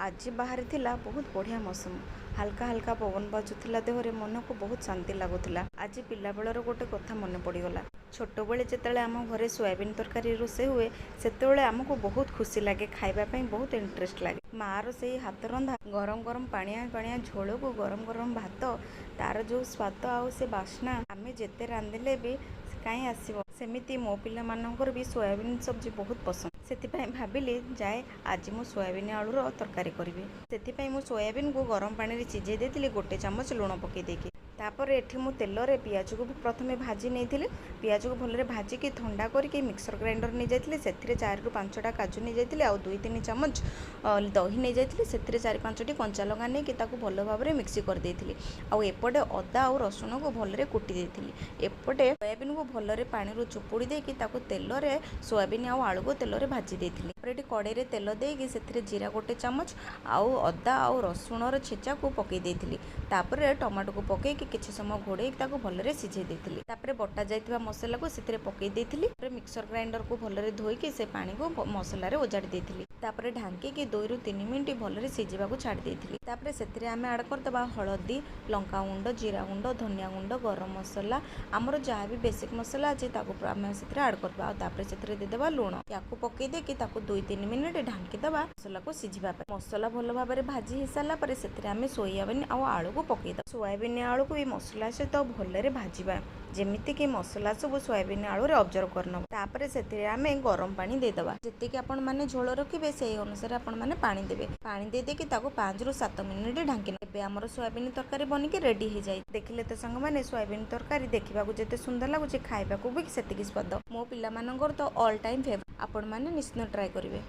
ଆଜି ବାହାରିଥିଲା ବହୁତ ବଢ଼ିଆ ମୌସମ। ହାଲକା ହାଲକା ପବନ ବାଜୁଥିଲା ଦେହରେ, ମନକୁ ବହୁତ ଶାନ୍ତି ଲାଗୁଥିଲା। ଆଜି ପିଲାବେଳର ଗୋଟେ କଥା ମନେ ପଡ଼ିଗଲା। ଛୋଟବେଳେ ଯେତେବେଳେ ଆମ ଘରେ ସୋୟାବିନ୍ ତରକାରୀ ରୋଷେଇ ହୁଏ, ସେତେବେଳେ ଆମକୁ ବହୁତ ଖୁସି ଲାଗେ, ଖାଇବା ପାଇଁ ବହୁତ ଇଣ୍ଟରେଷ୍ଟ ଲାଗେ। ମାଆର ସେଇ ହାତ ରନ୍ଧା ଗରମ ଗରମ ପାଣିଆ ପାଣିଆ ଝୋଳକୁ ଗରମ ଗରମ ଭାତ, ତାର ଯେଉଁ ସ୍ୱାଦ ଆଉ ସେ ବାସ୍ନା, ଆମେ ଯେତେ ରାନ୍ଧିଲେ ବି କାହିଁ ଆସିବ? ସେମିତି ମୋ ପିଲାମାନଙ୍କର ବି ସୋୟାବିନ୍ ସବଜି ବହୁତ ପସନ୍ଦ। ସେଥିପାଇଁ ଭାବିଲି, ଯାଏ ଆଜି ମୁଁ ସୋୟାବିନ୍ ଆଳୁର ତରକାରୀ କରିବି। ସେଥିପାଇଁ ମୁଁ ସୋୟାବିନ୍କୁ ଗରମ ପାଣିରେ ସିଝେଇ ଦେଇଥିଲି, ଗୋଟେ ଚାମଚ ଲୁଣ ପକାଇ ଦେଇକି। ତାପରେ ଏଠି ମୁଁ ତେଲରେ ପିଆଜକୁ ପ୍ରଥମେ ଭାଜି ନେଇଥିଲି। ପିଆଜକୁ ଭଲରେ ଭାଜିକି ଥଣ୍ଡା କରିକି ମିକ୍ସର ଗ୍ରାଇଣ୍ଡର ନେଇଯାଇଥିଲି। ସେଥିରେ 4ରୁ 5ଟା କାଜୁ ନେଇଯାଇଥିଲି ଆଉ 2-3 ଚାମଚ ଦହି ନେଇଯାଇଥିଲି। ସେଥିରେ 4-5ଟି କଞ୍ଚା ଲଙ୍କା ନେଇକି ତାକୁ ଭଲ ଭାବରେ ମିକ୍ସି କରିଦେଇଥିଲି। ଆଉ ଏପଟେ ଅଦା ଆଉ ରସୁଣକୁ ଭଲରେ କୁଟି ଦେଇଥିଲି। ଏପଟେ ସୋୟାବିନ୍କୁ ଭଲରେ ପାଣିରୁ ଚୁପୁଡ଼ି ଦେଇକି ତାକୁ ତେଲରେ, ସୋୟାବିନ୍ ଆଉ ଆଳୁକୁ ତେଲରେ ଭାଜି ଦେଇଥିଲି। ତାପରେ ଏଠି କଡ଼େଇରେ ତେଲ ଦେଇକି ସେଥିରେ ଜିରା ଗୋଟେ ଚାମଚ ଆଉ ଅଦା ଆଉ ରସୁଣର ଛେଚାକୁ ପକାଇ ଦେଇଥିଲି। ତାପରେ ଟମାଟୋକୁ ପକାଇକି କିଛି ସମୟ ଘୋଡ଼େଇକି ତାକୁ ଭଲରେ ସିଝେଇ ଦେଇଥିଲି। ତାପରେ ବଟା ଯାଇଥିବା ମସଲାକୁ ସେଥିରେ ପକାଇ ଦେଇଥିଲି। ତାପରେ ମିକ୍ସର ଗ୍ରାଇଣ୍ଡରକୁ ଭଲରେ ଧୋଇକି ସେ ପାଣିକୁ ମସଲାରେ ଓଜାଡ଼ି ଦେଇଥିଲି। ତାପରେ ଢାଙ୍କିକି 2ରୁ 3 ମିନିଟ୍ ଭଲରେ ସିଝିବାକୁ ଛାଡ଼ି ଦେଇଥିଲି। ତାପରେ ସେଥିରେ ଆମେ ଆଡ଼୍ କରିଦେବା ହଳଦୀ, ଲଙ୍କା ଗୁଣ୍ଡ, ଜିରା ଗୁଣ୍ଡ, ଧନିଆ ଗୁଣ୍ଡ, ଗରମ ମସଲା। ଆମର ଯାହା ବି ବେସିକ୍ ମସଲା ଅଛି, ତାକୁ ଆମେ ସେଥିରେ ଆଡ଼୍ କରିଦେବା। ଆଉ ତାପରେ ସେଥିରେ ଦେଇଦେବା ଲୁଣ। ୟାକୁ ପକାଇ ଦେଇକି ତାକୁ 2-3 ମିନିଟ୍ ଢାଙ୍କିଦେବା ମସଲାକୁ ସିଝିବା ପାଇଁ। ମସଲା ଭଲ ଭାବରେ ଭାଜି ହେଇସାରିଲା ପରେ ସେଥିରେ ଆମେ ସୋୟାବିନ୍ ଆଉ ଆଳୁକୁ ପକାଇଦେବା। ସୋୟାବିନ୍ ଆଳୁକୁ ବି ମସଲା ସହିତ ଭଲରେ ଭାଜିବା, ଯେମିତିକି ମସଲା ସବୁ ସୋୟାବିନ୍ ଆଳୁରେ ଅବଜର୍ଭ କରିନେବ। ତାପରେ ସେଥିରେ ଆମେ ଗରମ ପାଣି ଦେଇଦେବା। ଯେତିକି ଆପଣମାନେ ଝୋଳ ରଖିବେ, ସେଇ ଅନୁସାରେ ଆପଣମାନେ ପାଣି ଦେବେ। ପାଣି ଦେଇଦେଇକି ତାକୁ 5ରୁ 7 ମିନିଟ୍ ଢାଙ୍କି। ଏବେ ଆମର ସୋୟାବିନ୍ ତରକାରୀ ବନିକି ରେଡ଼ି ହେଇଯାଏ। ଦେଖିଲେ ତ ସାଙ୍ଗମାନେ, ସୋୟାବିନ୍ ତରକାରୀ ଦେଖିବାକୁ ଯେତେ ସୁନ୍ଦର ଲାଗୁଛି, ଖାଇବାକୁ ବି ସେତିକି ସ୍ୱାଦ। ମୋ ପିଲାମାନଙ୍କର ତ ଅଲ୍ ଟାଇମ୍ ଫେଭରେଟ୍। ଆପଣମାନେ ନିଶ୍ଚିତ ଟ୍ରାଏ କରିବେ।